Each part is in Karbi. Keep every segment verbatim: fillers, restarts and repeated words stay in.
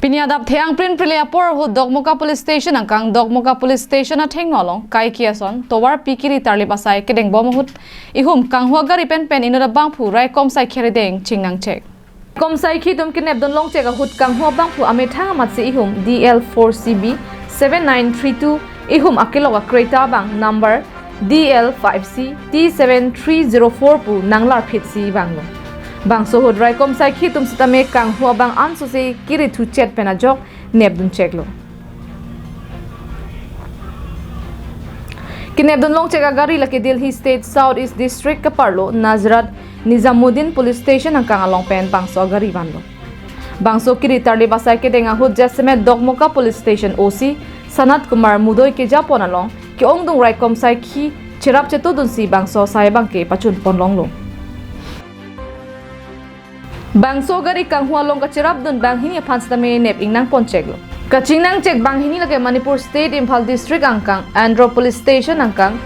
Pini adap the-ang prin prile apor ahut Dokmoka Police Station angkang Dokmoka Police Station athengno along kaike ason tovar pi kiri tarlip asai kedengbom ahut ihum kanghu agari pen pen inut abangphu raikom saikhi arideng chingnangchek. Raikom saikhi atum kenepdun longchek ahut kanghu abangphu amethang amatsi ihum D L four C B seven nine three two, ihum akelok a-Creta abang number D L five C T seven three zero four pu nanglarphitsi vanglo. Bangso ahut raikom saikhi atum sitame kanghu abang ansose kiri thuchet pen ajok nepduncheklo. Kenepdun longchek agari lake Delhi State South East District keparlo Nazrat Nizamuddin Police Station angkang along pen bangso agari vanlo. Bangso kiri tarlip asai kedeng ahut jasemet Dokmoka Police Station O C Sanat Kumar Mudoi kejapon along ke-ongdung raikom saikhi cherap chetudunsi bangso asai abangke pachunpon longlo. Bangso gari kanghu along kacherapdun banghini aphan sitame nep-ingnangponcheklo. Kachingnangchek banghini lake Manipur State Imphal District angkang Andro Police Station angkang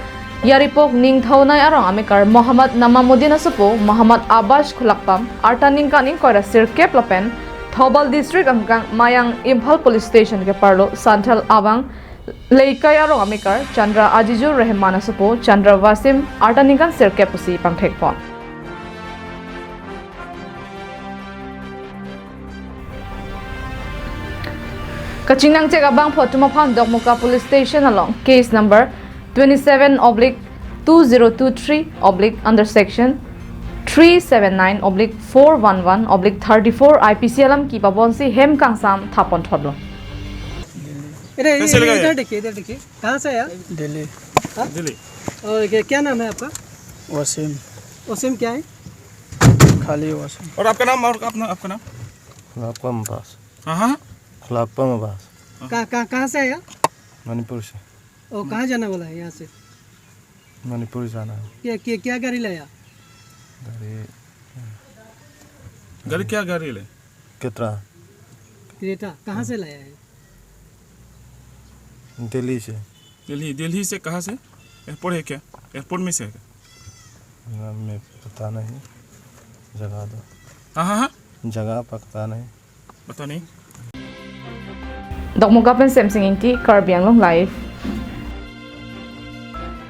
Yaripok Ningthaonai arong amekar Mohammad Namamuddin asopo Mohammad Abash Khulakpam, arta ningkan ingkoi ra sirkep lapen Thoubal District angkang Mayang Imphal Police Station keparlo Santhal Abang Leikai arong amekar Chandra Ajijur Rehman asopo Chandra Wasim, arta ningkan sirkep pusi pangthekpon. Kachingnangchek abangphu atum aphan Dokmoka Police Station along case number twenty-seven oblique two zero two three oblique under section three seven nine oblique four one one oblique thirty-four I P C alam kepabonsi hem kangsam thapponthotlo. इधर, कैसे लगा ये? इधर देखिए, इधर देखिए। कहाँ से आया? दिल्ली। हाँ? दिल्ली। और ये क्या नाम है आपका? वसीम। वसीम क्या है? खाली वसीम। और आपका नाम, और अपना, आपका नाम? Khulakpam Abash। हाँ, हाँ। Khulakpam Abash। कहाँ, कहाँ, कहाँ से आया? मणिपुर से। और कहाँ जाने वाला है यहाँ से? मणिपुर जाना है। क्या, क्या, क्या गाड़ी लाया? गाड़ी, गाड़ी क्या गाड़ी ले? Creta। Creta, कहाँ से लाया है? दिल्ली से। दिल्ली, दिल्ली से कहाँ से? एयरपोर्ट है क्या? एयरपोर्ट में से है क्या? ना, मैं पता नहीं। जगह तो। हाँ, हाँ, हाँ। जगह पता नहीं। पता नहीं। Dokmoka pen Semsing Ingti, Karbi Anglong Live.